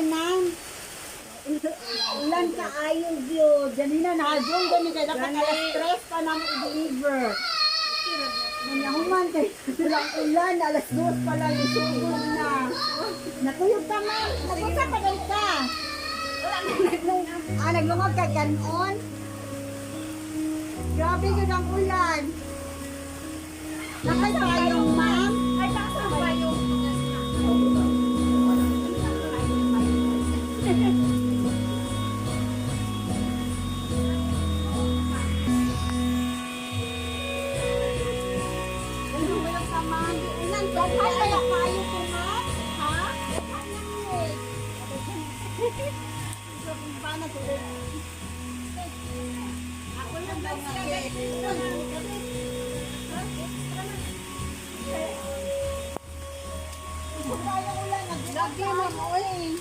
ulanan. Ulan kaayo gyud. Ganina nahadlong gani kay dapat alas 3 pa namo i-deliver. Nanyahuman kay ulan ulan alas 2 pa lang isugod na. Nakuyog ka, ma'am. Nagunsa pa dahil ka? Ah, naglungag ka ganon. Grabe yun ang ulan. Nakay payong, ma'am. Ay, taas ang payong. Naglungag ka, ma'am. Ulan, daghan kaya kayo ko, ma'am? Ha? Daghan lang eh. So, kung paano tuloy? Ako lang ba siya? Kung tayo ulan, naglungag Lagi mo, tayo eh.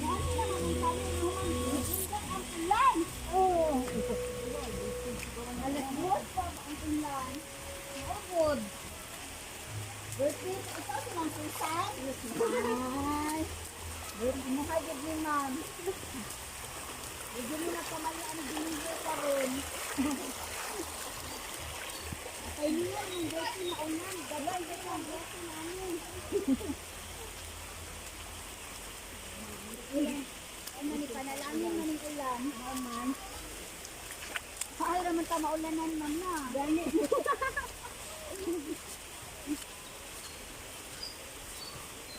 Ano naman ang sabi mo, ma'am? Naglungag ang ulan. Oo. Alas 2 pa ang ulan. Maubod. Birthday, ikaw si Ma'am Susan? Yes, ma'am. Birthday mo kay ni ma'am. Medyo mo na kamali ang deliver ka ron. Kay niya ang birthday na unan. Daghan daghan ang birthday namin. Ay, mani panalangin maning ulan. Mao man. Paal raman ta maulanan, ma'am na. Gani.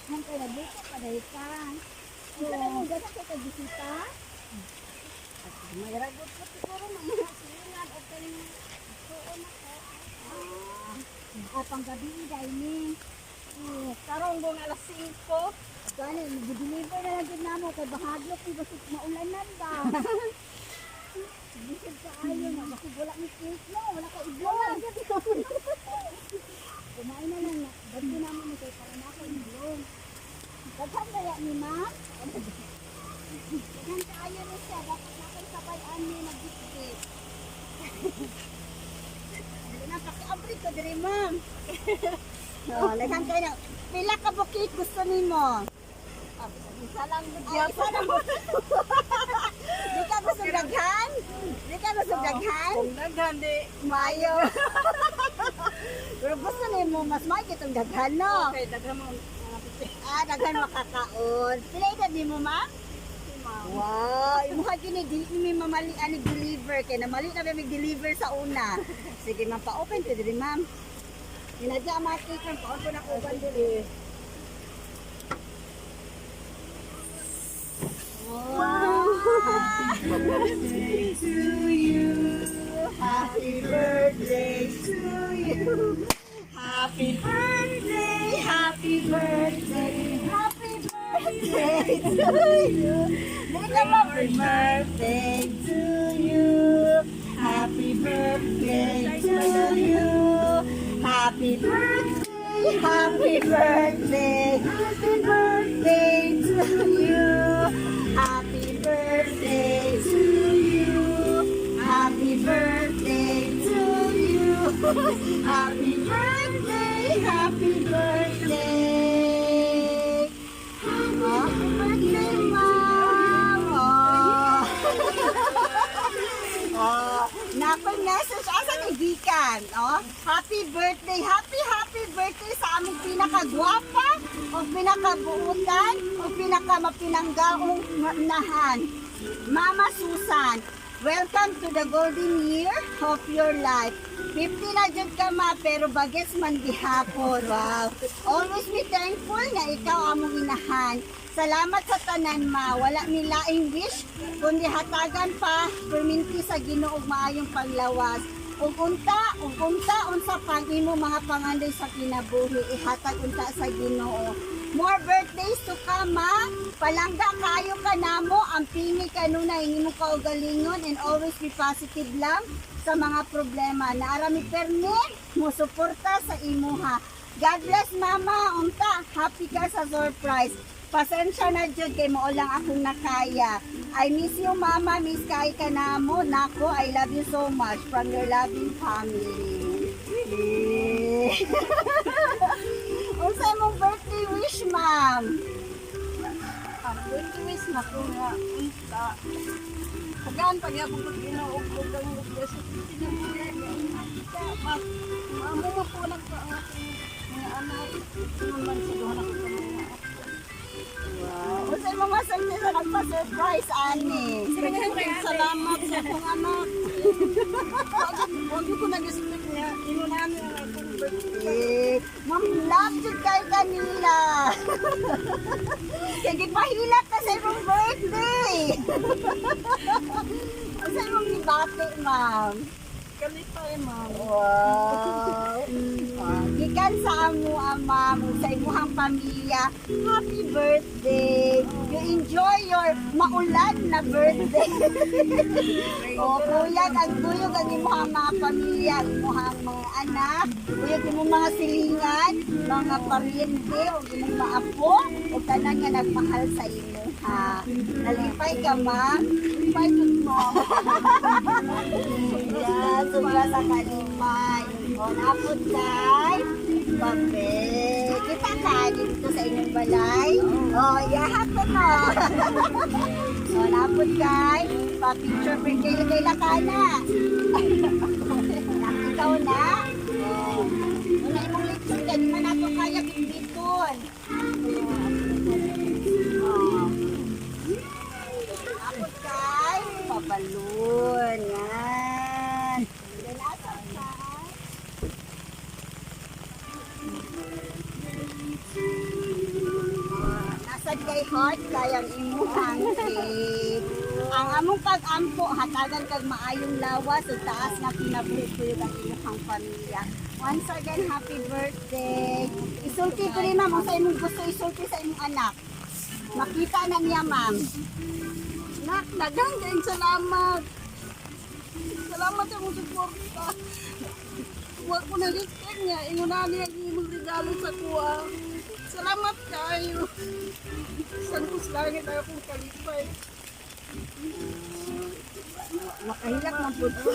Ma'am, kay nabuka pa dahil ka. Unsa na mong gasa kay bisita? May ragot ko siguro mga silingan o kay suon ako. Ah, panggabi dahil ni. Karong gong alas 5. Gani, deliver na lang din namo kay bahadlok ni basig maulanan ba. Bisig kaayo na basig wala ni cake no, wala ka iglong. Kumain na lang na. Bagyo namo ni kay para na ako iglong. Daghan kaya ni ma'am? Daghan kaayo ni siya dapat na akong sabay ani nagbitbit. Dili na pakiabri ko diri, ma'am. Oh, daghan kayo na. Pila ka bukit gusto nimo? Isa lang Ay, isa lang. Di ka gusto daghan? Di ka gusto daghan? Kung daghan di. Mayo. Pero gusto nimo mas maayo itong daghan, no? Okay, daghan mo mga piti. Ah, daghan makakaon. Pila edad nimo, ma'am? Wow, imuha gini dili mi mamali ani deliver kay namali na mi deliver sa una. Sige ma'am, pa-open ko diri, ma'am. Inadya ang mga cake, ma'am, pa-open ako uban diri. Wow. Birthday to you. Happy birthday to you. Happy birthday, happy birthday, happy birthday to you. Happy birthday to you. Happy birthday to you. Happy birthday, happy birthday, happy birthday to you. Happy birthday to you. Happy birthday to you. Happy birthday, happy birthday. Happy birthday, ma'am. Oh. Oh, nakoy message asa ni gikan, oh. Happy birthday, happy happy birthday sa among pinakagwapa o pinakabuutan o pinakamapinanggaong nahan. Mama Susan, welcome to the golden year of your life. 50 na jud ka ma, pero bagets man gihapon. Wow. Always be thankful nga ikaw among inahan. Salamat sa tanan ma. Wala mi laing wish kundi hatagan pa perminti sa Ginoo og maayong paglawas. Ug unta unsa pang imo mga pangandoy sa kinabuhi ihatag unta sa Ginoo. More birthdays to come, ma. Palangga kayo ka namo, ang pingi kanunay ang imong kaugalingon and always be positive lang sa mga problema. Naarami permi mo suporta sa imuha. God bless, mama. Unta, happy ka sa surprise. Pasensya na jud kay mao lang akong nakaya. I miss you, mama. Miss kay ka namo. Nako, I love you so much from your loving family. Eh. Unsa imong birthday wish, ma'am? 20 ways na ko nga unta. Tagaan pag ako pag Ginoo og ang sa kinabuhi. Mamo mo po nagpa ang akong mga anak. Man sa duha na ko ka mga apo. Wow. Unsay mo masulti sa nagpa-surprise ani? Salamat sa akong anak. Wag ko nag-expect niya. Ingon ang akong birthday. Eh, ma'am, love jud kayo kanila. Kay gipahilak ka sa imong birthday. Unsay imong gibati, ma'am? Kalipay, ma'am. Wow. Ah, gikan sa amo, ma'am, ug sa imuhang pamilya, happy birthday. You enjoy your maulan na birthday. O, kuyag ang kuyog ang imuhang mga pamilya, ang imuhang mga anak, kuyog imong mga silingan, mga paryente, o imong mga apo, o tanan nga nagmahal sa imuha. Nalipay ka, ma'am? Kalipay jud, ma'am. Yeah, sobra sa kalipay. O, napod kay Babe. Kita ka dito sa inyong balay. O, yahapon mo. O, napod kay pa-picture print. Kaila ka na. Ikaw na. O, una imong lechon kay di man nato kaya bitbiton. O. Napod kay pabalon. Yan. Then, asa kay? Nasad kay heart kayang imuhang cake. Ang among pag-ampo hatagan kag maayong lawas ug taas nga kinabuhi kuyog ang imuhang pamilya. Once again, happy birthday. Isulti ko rin, ma'am, unsa imong gusto isulti sa imong anak. Makita na niya, ma'am. Nak, daghang kayong salamat. Salamat sa imong suporta. Wa ko nag-expect nga ingon ani ang imong regalo sa kuha. Salamat kayo. Sangkos langit akong kalipay. Makahilak man pud ko.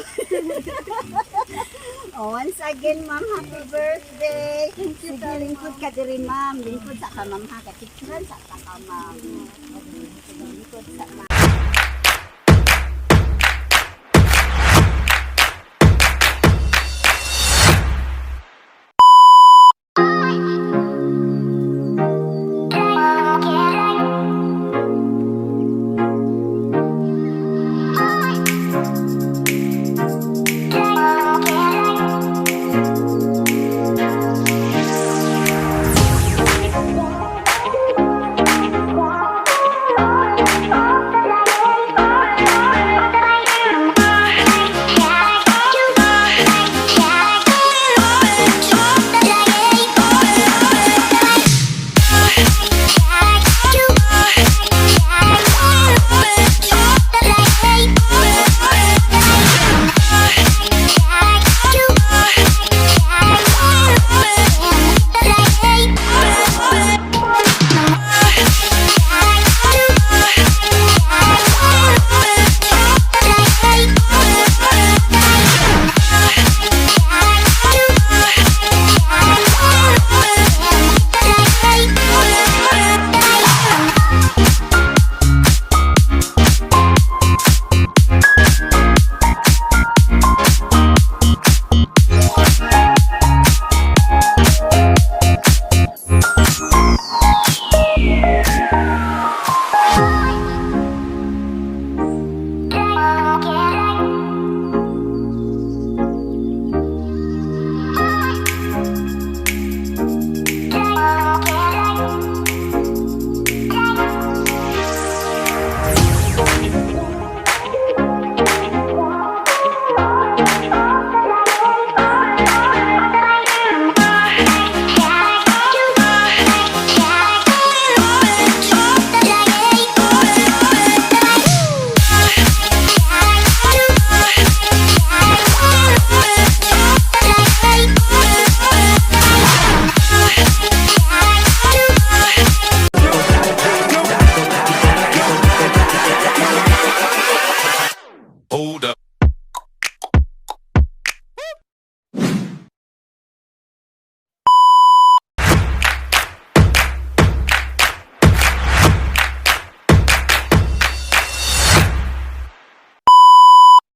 Oh, once again, ma'am, happy birthday. Sige, lingkod ka diri, ma'am. Lingkod sa ka, ma'am, ha. Kapicturan sa ka, ma'am. Lingkod sa ma'am.